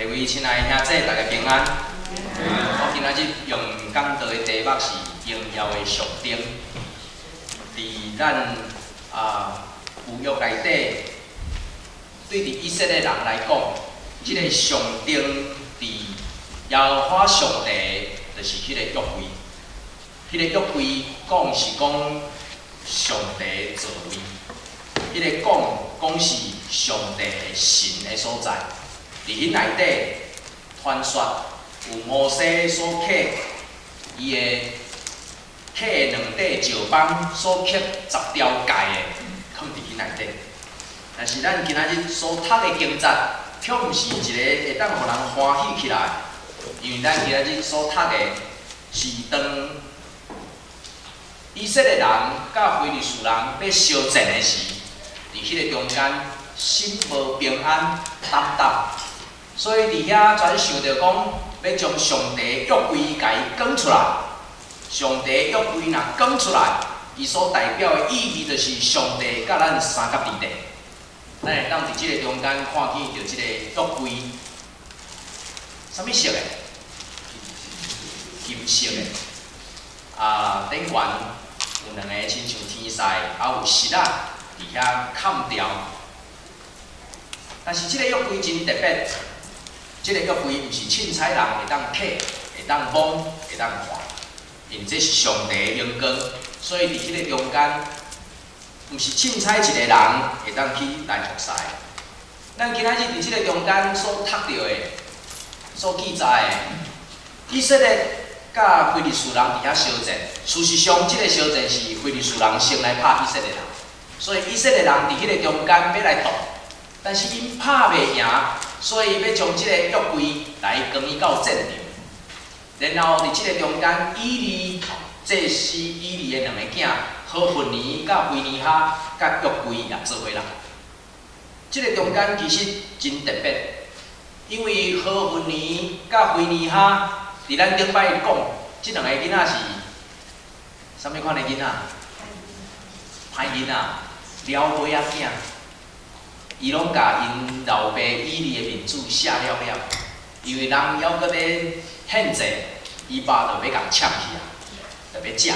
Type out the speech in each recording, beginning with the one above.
各位親愛的兄弟，大家平安。我今仔日用講道的題目是榮耀的象徵。佇咱舊約內底，對佇以色列人來講，這个象徵佇耶和華上帝，就是彼个約櫃。彼个約櫃講是講上帝座位，彼个講講是上帝的神的所在。佇彼內底傳說有摩西所刻伊的刻的兩塊石板所刻十條誡的，囥佇彼內底。但是咱今仔日所讀的經節，卻毋是一个會當予人歡喜起來，因為咱今仔日所讀的是當以色列人佮非利士人欲相戰的時，佇彼个中間心無平安，膽膽。所以佇遐全想著講，欲將上帝約櫃共伊扛出來。上帝約櫃若扛出來，伊所代表的意義就是上帝佮咱相佮佇底。咱會當佇這个中間看見著這个約櫃，啥物色的？金色的。啊，頂懸有兩個親像天使，啊有璽仔佇遐崁牢。但是這个約櫃真特別。這个約櫃毋是凊彩人會當刻、會當摸、會當看，因為這是上帝的榮光，所以佇彼个中間，毋是凊彩一個人會當去來服侍。咱今仔日佇這个中間所讀著的、所記載的，以色列佮非利士人佇遐相戰。事實上，這个相戰是非利士人先來拍以色列人，所以以色列人佇彼个中間欲來擋，但是𪜶拍袂贏。所以欲將這个約櫃來扛伊到戰場，然後佇這个中間，以利祭司以利的兩个囝何弗尼佮非尼哈佮約櫃也做伙來。這个中間其實真特別，因為何弗尼佮非尼哈佇咱頂擺講，這兩个囡仔是啥物款的囡仔？歹囡仔，老母仔囝。伊攏共𪜶老爸以利的面子卸了了，因為人猶閣咧獻祭，伊爸就欲共搶去啊，就欲食。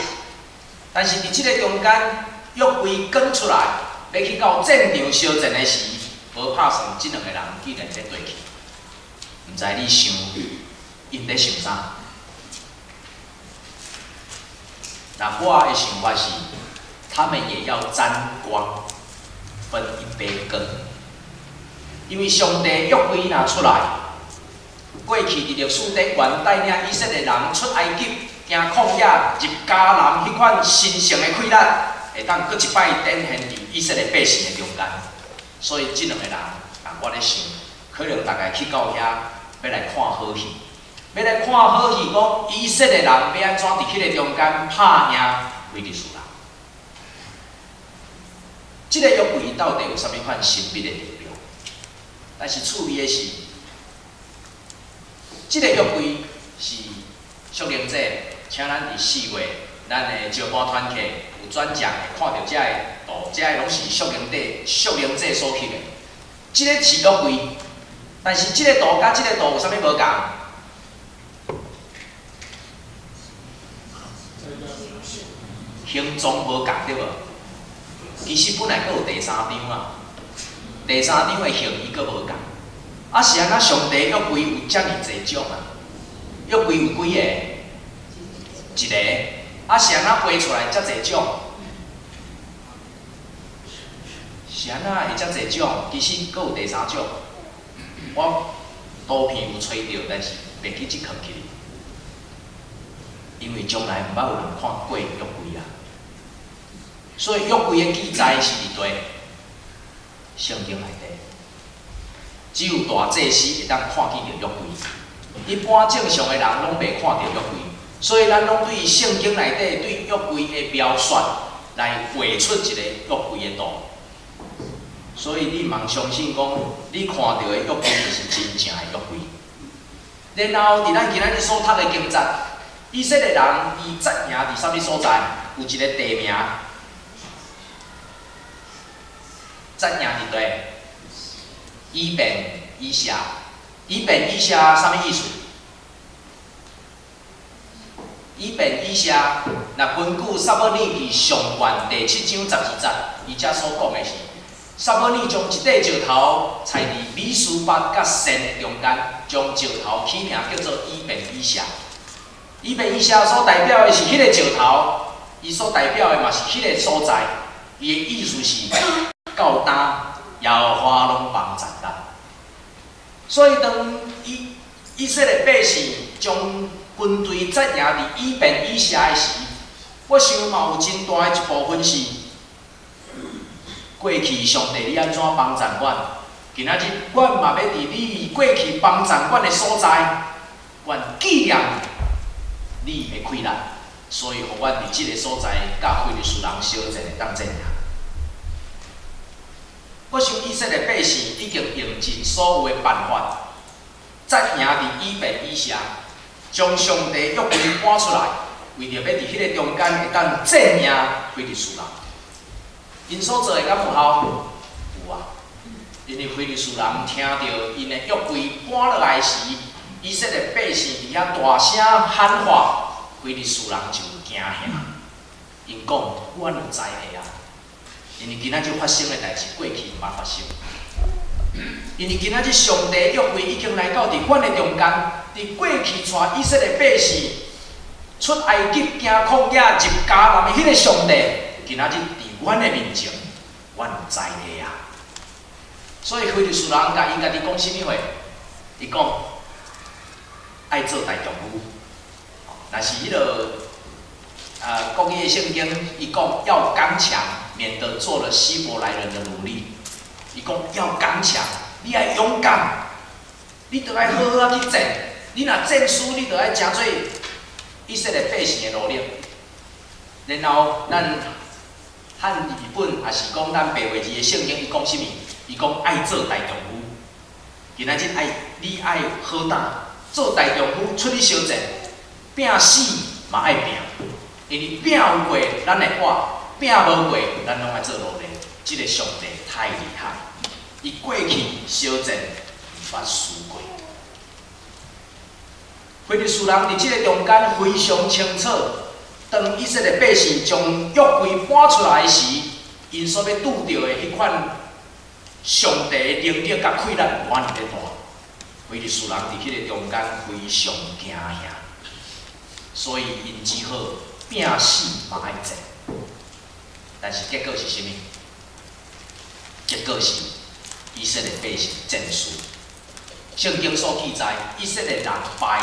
但是佇這个中間，約櫃扛出來，欲去到戰場相戰的時，無拍算，這兩个人竟然咧對去。毋知你想，𪜶咧想啥？那我的想法是，他們也要沾光，分一杯羹。因為上帝約櫃若出來，過去佇歷史頂懸帶領以色列人出埃及，行曠野入迦南彼款神聖的氣力，會當閣一擺展現佇以色列百姓的中間。所以這兩个人，我咧想，可能大概去到遐，欲來看好戲，欲來看好戲，講以色列人欲按怎佇彼个中間拍贏非利士人。這个約櫃到底有啥物款神秘的力量？但是趣味的是，這个約櫃是屬靈祭，請咱佇4月，咱的招盤團契有轉賬會看著這个圖，這个攏是屬靈祭、屬靈祭所翕的。這个是約櫃，但是這个圖佮這个圖有啥物無仝？形狀無仝對無？其實本來閣有第三張啊。第三張的形伊閣無仝，啊是按怎上帝約櫃有遮爾濟種啊？約櫃有幾個？一个。啊是按怎畫出來遮濟種？是按怎會遮濟種？其實閣有第三種，我圖片有揣著，但是袂記這囥起。因為從來毋捌有人看過約櫃啊，所以約櫃的記載是佇佗？聖經內底，只有大祭司會當看見著約櫃，一般正常的人攏袂看著約櫃，所以咱攏對聖經內底對約櫃的描述來畫出一個約櫃的圖。所以你毋通相信講，你看著的約櫃就是真正的約櫃。然後佇咱今仔日所讀的經節，以色列人伊紮營佇啥物所在？有一個地名。紮營佇佗？以便以謝，以便以謝啥物意思？以便以謝，若根據撒母耳記上卷第七章十二節，伊遮所講的是，撒母耳將一塊石頭裁佇米斯巴佮善的中間，將石頭起名叫做以便以謝。以便以謝所代表的是彼个石頭，伊所代表的嘛是彼个所在。伊的意思是，到今耶和華攏幫贊咱。所以當以色列百姓將軍隊紮營佇以便以謝的時，我想嘛有真大的一部分是過去上帝你按怎幫贊阮，今仔日阮嘛欲佇你過去幫贊阮的所在，阮紀念你的氣力，所以予阮佇這个所在，佮非利士人相戰會當戰贏。我想以色列百姓已經用盡所有的辦法，紮營佇以便以謝，將上帝約櫃搬出來，為著欲佇彼个中間會當戰贏非利士人。𪜶所做的敢有效？有啊，因為非利士人聽著𪜶的約櫃搬落來時，以色列百姓佇遐大聲喊話，非利士人就驚嚇。𪜶講：阮有才藝啊！因為今仔日發生的代誌，過去毋捌發生。因為今仔日上帝約櫃已經來到佇阮的中間，佇過去帶以色列百姓出埃及、行曠野、入迦南的彼个上帝，今仔日佇阮的面前，阮有才藝啊！所以非利士人共𪜶家己講啥物話？伊講愛做大丈夫。若是彼个國語的聖經，伊講要剛強，免得做了希伯來人的奴隸。伊講要剛強，你愛勇敢，你著愛好好仔去戰。你若戰輸，你著愛成做以色列百姓的奴隸。然後咱漢字本，抑是講咱白話字的聖經，伊講啥物？伊講愛做大丈夫。今仔日愛你愛好膽，做大丈夫出去相戰，拼死嘛愛拼。因為拼有過，咱會活；拼無過，咱攏愛做奴隸。這个上帝太厲害，伊過去相戰毋捌輸過。非利士人佇這个中間非常清楚，當以色列百姓將約櫃搬出來時，𪜶所欲拄著的彼款上帝的能力佮氣力有遮爾大。非利士人佇彼个中間非常驚嚇，所以𪜶只好拼死嘛愛戰。但是結果是啥物？結果是以色列百姓戰輸。聖經所記載，以色列人敗，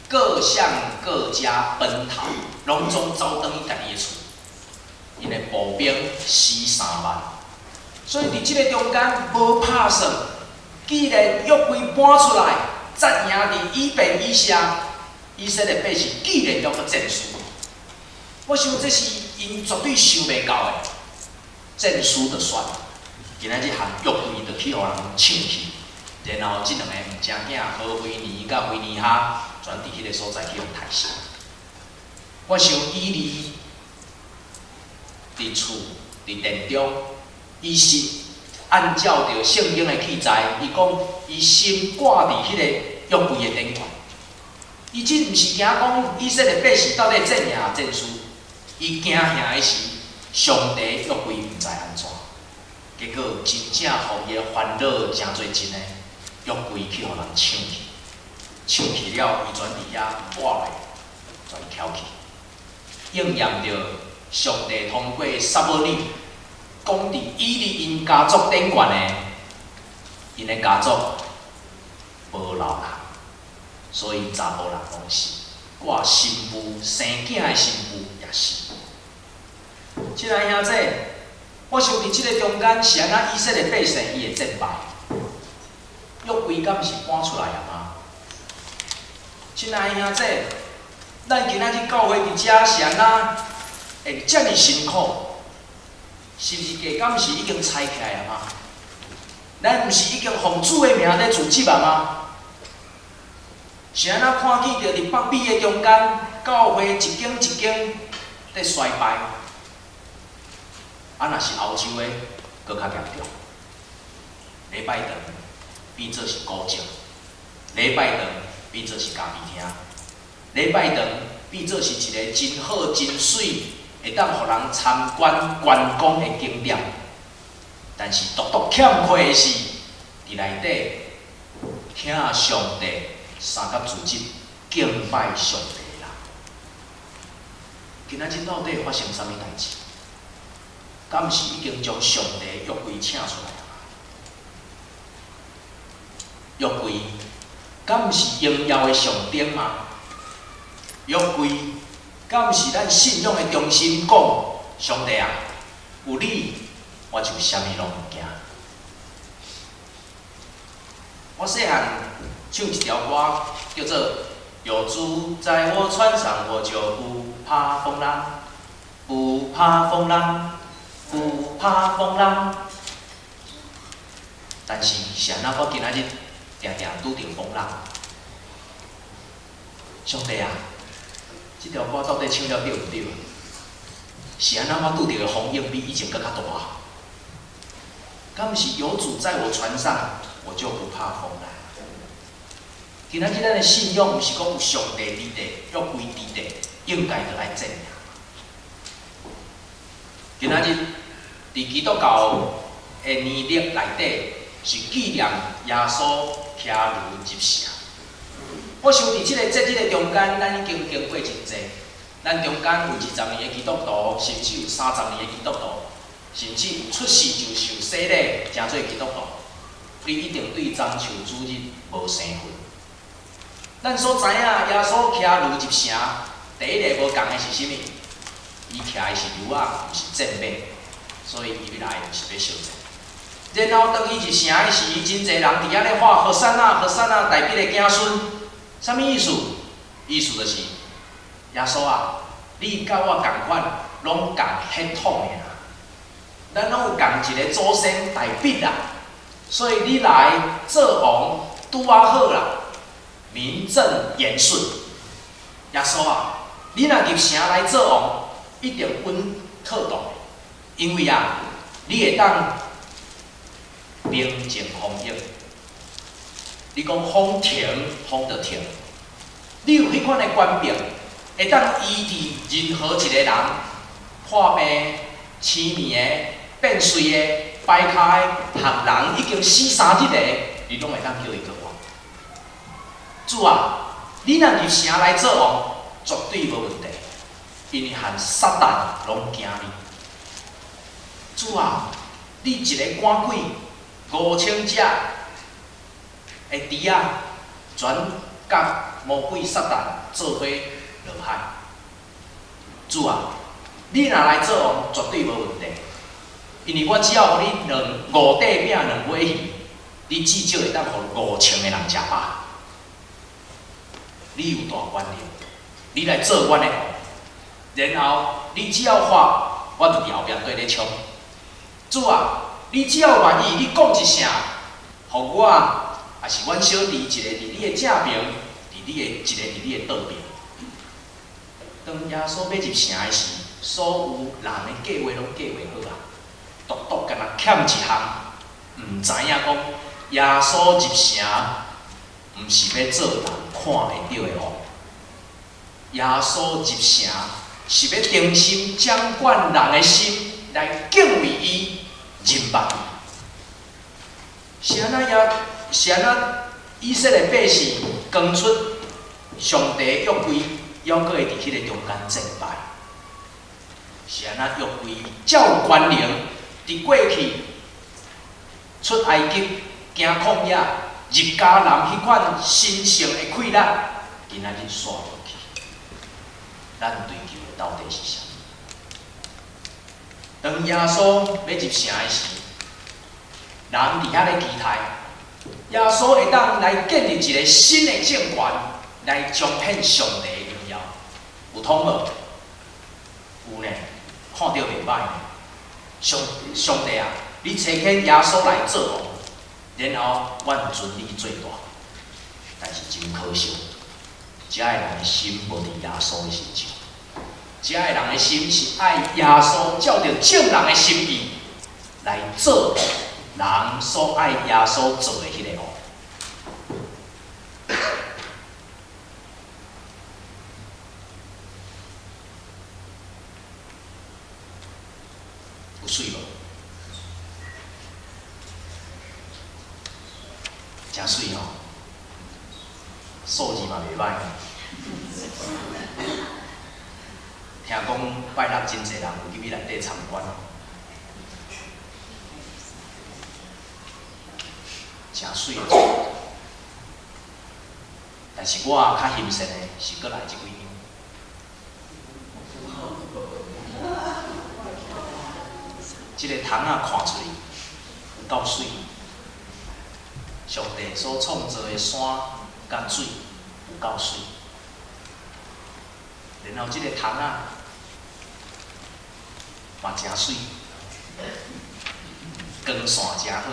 各向各家奔逃，攏總走轉去家己的厝。𪜶的步兵死3萬，所以佇這个中間無拍算。既然約櫃搬出來，紮營佇以便以謝，以色列百姓既然猶閣戰輸，我想這是𪜶絕對想袂到的。戰輸就算，今仔日含約櫃就去予人搶去，然後這兩个毋正囝何弗尼佮非尼哈，全佇彼个所在去予刣死。我想以利佇厝佇殿中，伊是按照著聖經的記載，伊講伊心掛佇彼个約櫃的頂懸。伊這毋是驚講以色列百姓到底戰贏戰輸，伊驚嚇的是上帝約櫃毋知按怎。結果真正予伊的煩惱成做真的，約櫃去予人搶去，搶去了，伊全佇遐跋落，全翹去，應驗著上帝通過撒母耳講佇以利𪜶家族頂懸的，𪜶的家族無老人，所以查埔人攏死，掛新婦生囝的新婦也死。親愛兄弟，我想佇這个中間是按怎以色列百姓伊會戰敗？約櫃敢毋是搬出來啊嗎？親愛兄弟，咱今仔日教會佇遮是按怎會遮爾辛苦？十字架敢毋是已經拆起來啊嗎？咱毋是已經奉主的名咧組織啊嗎？是按怎看見著佇北美的中間，教會一間一間佇衰敗？啊，若是歐洲的，閣較嚴重。禮拜堂變做是古蹟。拜堂變做是咖啡廳，禮拜堂變做是一个真好真媠，會當予人參觀觀光的景點。但是獨獨欠缺的是，佇內底聽上帝三甲主日敬拜上帝的人。今仔日到底發生啥物代誌？敢毋是已經將上帝約櫃請出來啊？約櫃敢毋是榮耀的象徵嗎？約櫃敢毋是咱信仰的中心？講上帝啊，有你，我就啥物攏毋驚。我細漢唱一條歌，叫做《有主在我船上，我就不怕風浪，不怕風浪，不怕風浪》。但是是按怎我今仔日定定拄著風浪？上帝啊，這條歌到底唱了對毋對？是按怎我拄著的風湧比以前閣較大？敢毋是有主在我船上，我就不怕風浪？今仔日咱的信仰，毋是講有上帝佇地，約櫃佇地，應該就愛戰贏。今仔日佇基督教的年曆內底，是紀念耶穌騎驢入城。我想佇這个節日的中間，咱已經經過真濟。咱中間有20年的基督徒，甚至有30年的基督徒，甚至有出世就受洗禮，成做基督徒。你一定對棕樹主日無生分。咱所知影，耶穌騎驢入城，第一个無仝的是啥物？伊騎的是驢仔，毋是戰馬，所以伊來毋是欲相戰。然後當伊入城的時，真濟人佇遐咧喊和散那，和散那，大衛的子孫，啥物意思？意思就是耶穌啊，你佮我仝款，攏仝血統的啦，咱攏有仝一个祖先大衛啦，所以你來做王拄仔好啦，名正言順。耶穌啊，你若入城來做王，一定穩妥當，因為啊，你會當平靜風湧。你講風停，風就停。你有彼款的權柄，會當醫治任何一個人破病、青面的、變綏的、跛跤的，予人已經死3日的，你攏會當叫伊閣活。主啊，你若入城來做王，絕對無問題，因為連撒旦攏驚你。主啊，你一个趕鬼5000隻的豬仔，全佮魔鬼撒旦做伙落海。主啊，你若來做王，絕對無問題，因為我只要予你兩五塊餅兩尾魚，你至少會當予5000個人食飽。你有大權力，你來做阮的王，然後你只要發，我就佇後壁綴咧衝。主啊，你只要願意，你講一聲，予我，抑是阮小弟一个佇你的正爿，佇你的一个佇你的倒爿。當耶穌欲入城的時，所有人的計劃攏計劃好啊，獨獨干焦欠一項，毋知影講耶穌入城，毋是欲做人看會著的王。耶穌入城是欲重新掌管人的心，來敬畏伊、認捌伊。是按怎耶？是按怎以色列百姓扛出上帝約櫃，猶閣會佇彼个中間戰敗？是按怎約櫃照權能佇過去出埃及、行曠野、入迦南彼款神聖的氣力，今仔日煞無去。咱追求的到底是啥物？當耶穌欲入城的時，人佇遐咧期待，耶穌會當來建立一个新的政權，來彰顯上帝的榮耀，有通無？有呢，看著袂䆀呢。上帝啊，你差遣耶穌來做王，然後阮尊你做大。但是真可惜，遮的人的心無佇耶穌的身上，遮的人的心是愛耶穌照著眾人的心意來做人所愛耶穌做的彼个王。媠無？誠媠吼，數字嘛袂䆀。聽講拜六真濟人有入去內底參觀，誠媠的厝。但是我較欣羨的是閣來這幾張。這個窗仔看出去有夠媠，上帝所創造的山佮水有夠媠，然後這個窗仔嘛誠媠，光線誠好。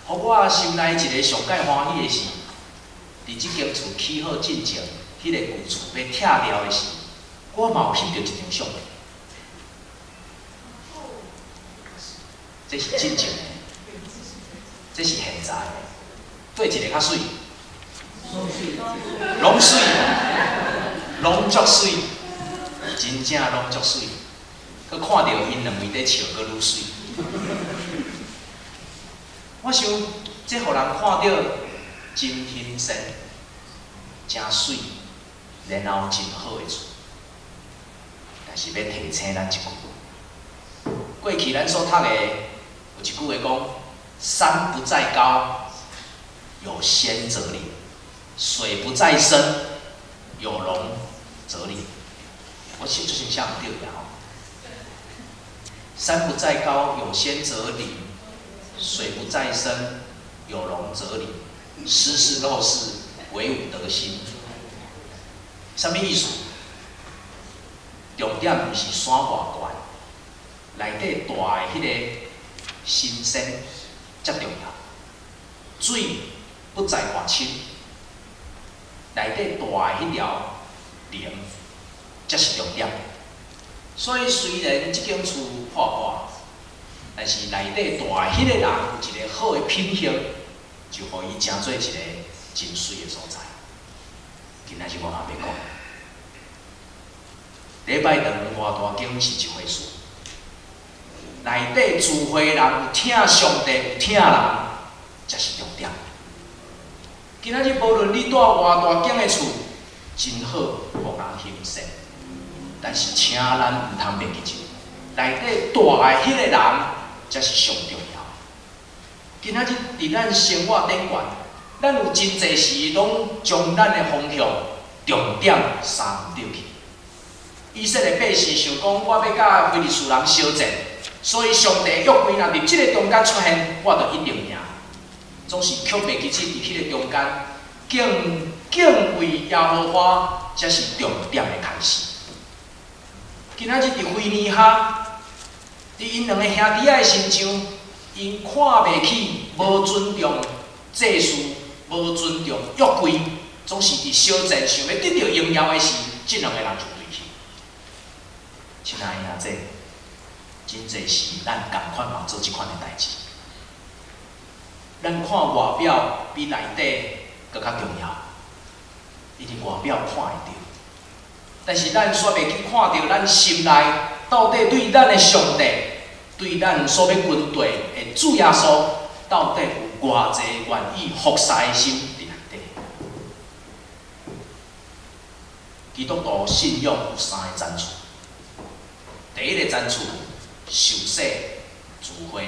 予我心內一個上蓋歡喜的是，佇這間厝起好進前，彼個舊厝欲拆掉的時，我嘛有翕著一張相片。這是進前的，這是現在的，佗一个較媠？攏媠，攏足媠，真正攏足媠。閣看著𪜶兩位佇笑，閣愈媠。我想，這予人看著真欣羨，誠媠，然後真好的厝。但是欲提醒咱一句，過去咱所讀的有一句話講：山不在高，有仙則靈；水不在深，有龍則靈。我寫出先寫毋對呀吼。山不在高，有仙則靈；水不在深，有龍則靈。斯是陋室，惟吾德馨。啥物意思？重點毋是山偌懸，內底蹛的彼個神仙才重要。水不在偌深，內底蹛的彼條龍才是重點。所以雖然這間厝破破，但是內底蹛的彼個人有一个好的品行，就予伊成做一个真媠的所在。今仔日我嘛欲講，禮拜堂偌大間是一回事，內底聚會人有疼上帝，有疼人，才是重點。今仔日無論你蹛偌大間的厝，真好，予人欣羨，但是請咱毋通袂記一，內底蹛的彼個人，才是上重要。今仔日佇咱生活頂懸，咱有真濟時攏將咱的方向重點捎毋對去。以色列百姓想講，我欲佮非利士人相戰，所以上帝約櫃若佇這个中間出現，我就一定贏。總是卻袂記得佇彼个中間，敬敬畏耶和華，才是重點的開始。今仔日佇非尼哈，佇𪜶兩个兄弟仔的身上，𪜶看袂起，無尊重祭司，無尊重約櫃，總是佇相戰想欲得著榮耀的時，這兩个人就對去。親愛的兄弟，真濟時咱仝款嘛做這款的代誌。咱看外表比內底閣較重要，因為外表看會著，但是咱煞袂去看著咱心內到底對咱的上帝，對咱所欲跟綴的主耶穌，到底有偌濟願意服侍的心佇內底。基督徒信仰有三个層次，第一个層次，受洗、聚會、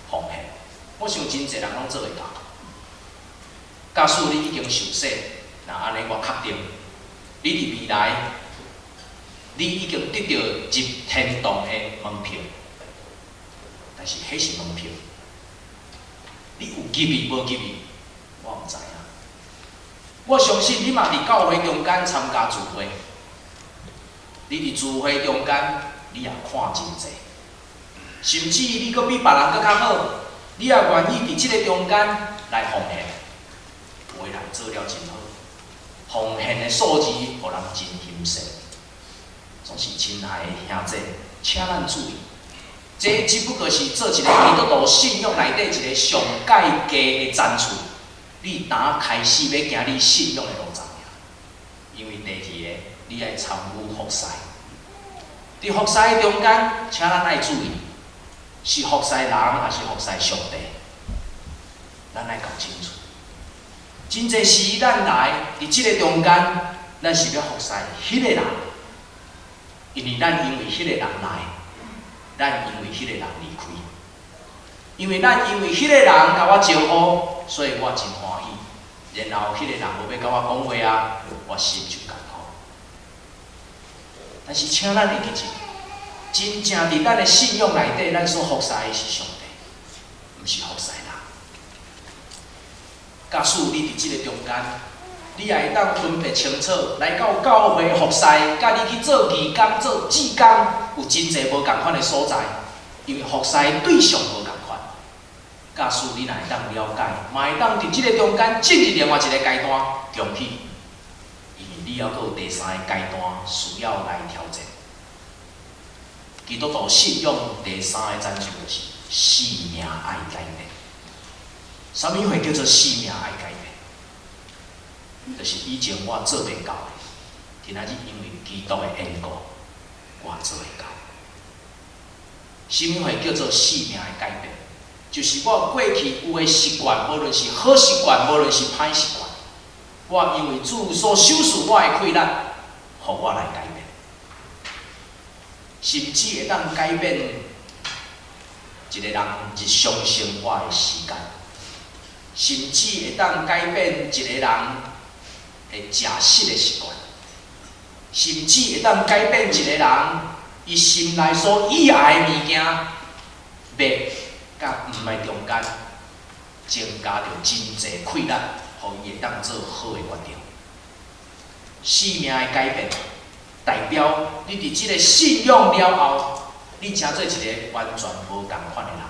奉獻。我想真濟人攏做會到。假使你已經受洗，若按呢我確定，你佇未來，你已經得著入天堂的門票。但是彼是門票，你有入去無入去，我毋知影。我相信你嘛佇教會中間參加聚會，你佇聚會中間，你也看真濟，甚至你閣比別人閣較好，你也願意佇這个中間來奉獻。有的人做了真好，奉獻的數字予人真欣羨。總是親愛的兄弟，請咱注意，這只不過是做一个基督徒信仰內底一个上蓋低的層次。你當開始欲行你信仰的路程爾，因為第二个，你愛參與服侍。佇服侍的中間，請咱愛注意，是服侍人抑是服侍上帝？咱愛搞清楚。真濟時，咱來佇這个中間，咱是欲服侍彼个人，因為咱因為彼个人來，咱因為彼個人離開，因為咱因為彼個人共我招呼，所以我真歡喜。然後彼個人無欲共我講話啊，我心就艱苦。但是，請咱會記住，真正佇咱的信仰內底，咱所服侍的是上帝，毋是服侍人。假使你佇這个中間，你也會當分別清楚，來到教會服侍，佮你去做義工、做志工，有真濟無仝款的所在，因為服侍的對象無仝款。假使你若會當了解，嘛會當佇這个中間進入另外一个階段，恭喜！因為你猶閣有第三个階段需要來挑戰。基督徒信仰第三个層次就是生命愛改變。啥物會叫做生命愛改變？就是以前我做袂到的，今仔日因為基督的緣故，我做會到。啥物會叫做生命的改變？就是我過去有的習慣，無論是好習慣，無論是歹習慣，我因為主所賞賜我的氣力，予我來改變，甚至會當改變一個人日常生活的時間，甚至會當改變一個人的食食的習慣，甚至會當改變一個人伊心內所喜愛的物件，欲佮毋的中間，增加著真濟氣力，予伊會當做好的決定。生命的改變，代表你佇這个信仰了後，你成做一个完全無仝款的人。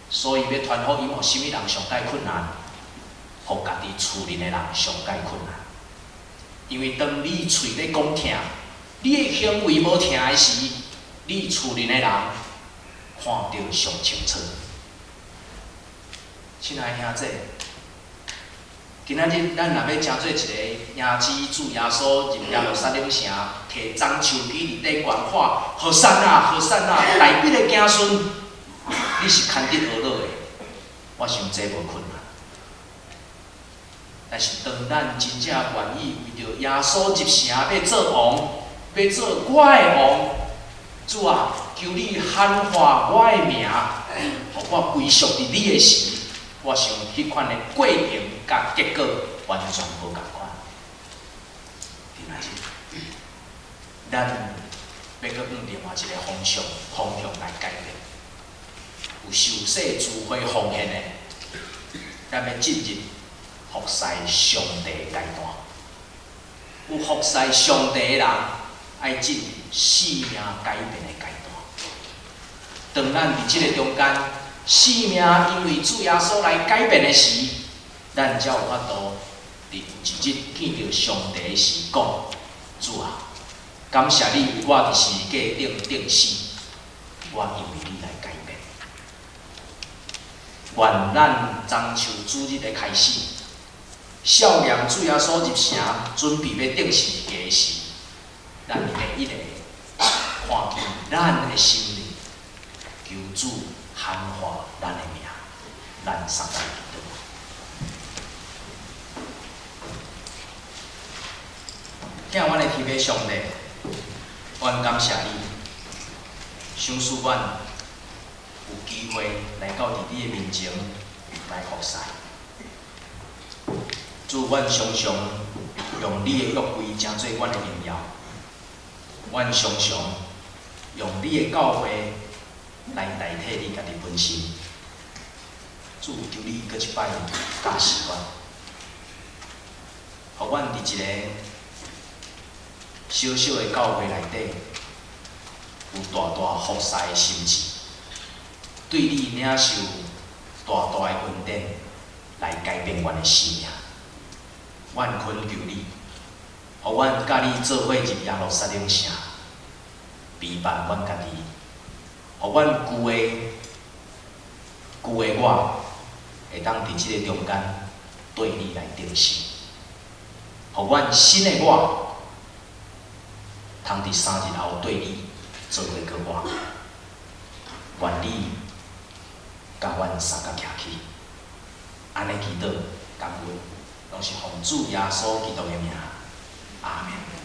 所以欲傳福音，予啥物人上蓋困難？予家己厝裡的人上蓋困難。因為當你喙咧講疼，你的行為無疼的時，你厝裡的人看得上清楚。親愛的兄弟，今仔日咱若欲成做一个迎接主耶穌入耶路撒冷城，提棕樹枝佇底懸喊和散那，和散那，大衛的子孫，你是牽得呵咾的，我想這無困難。但是當咱真正願意為著耶穌入城欲做王，欲做我的王，主啊，求你喊喚我的名，予我歸屬佇你的時，我想彼款的過程佮結果完全無仝款。今仔日，咱欲閣向另外一个方向來改變。有受洗聚會奉獻的，咱欲進入服侍上帝的階段。有服侍上帝的人，愛進入生命改變的階段。當咱佇這个中間，生命因為主耶穌來改變的時，咱才有法度佇有一日見著上帝的時，講：主啊，感謝你為我佇十字架頂釘死，我因為你來改變。願咱棕樹主日的開始，少年主耶穌入城，準備欲釘十字架的時，咱第一个看見咱的心靈，求主喊喚咱的名，咱三來祈禱。疼阮的天父上帝，阮感謝你，賞賜阮有機會來到佇你的面前來服侍。主，阮常常用你的約規成做阮的榮耀，阮常常用你的教誨來代替你家己本身。主，求你閣一擺教示阮，予阮佇一个小小的教會內底，有大大服侍的心志，對你領受大大的恩典，來改變阮的生命。阮懇求你，予阮佮你做伙入耶路撒冷城，陪伴阮家己，予阮舊的我，會當佇這个中間對你來釘死，予阮新的我，通佇3日後對你做伙過活。願你共阮相佮徛起，按呢祈禱感恩，攏是奉主耶穌基督的名，阿門。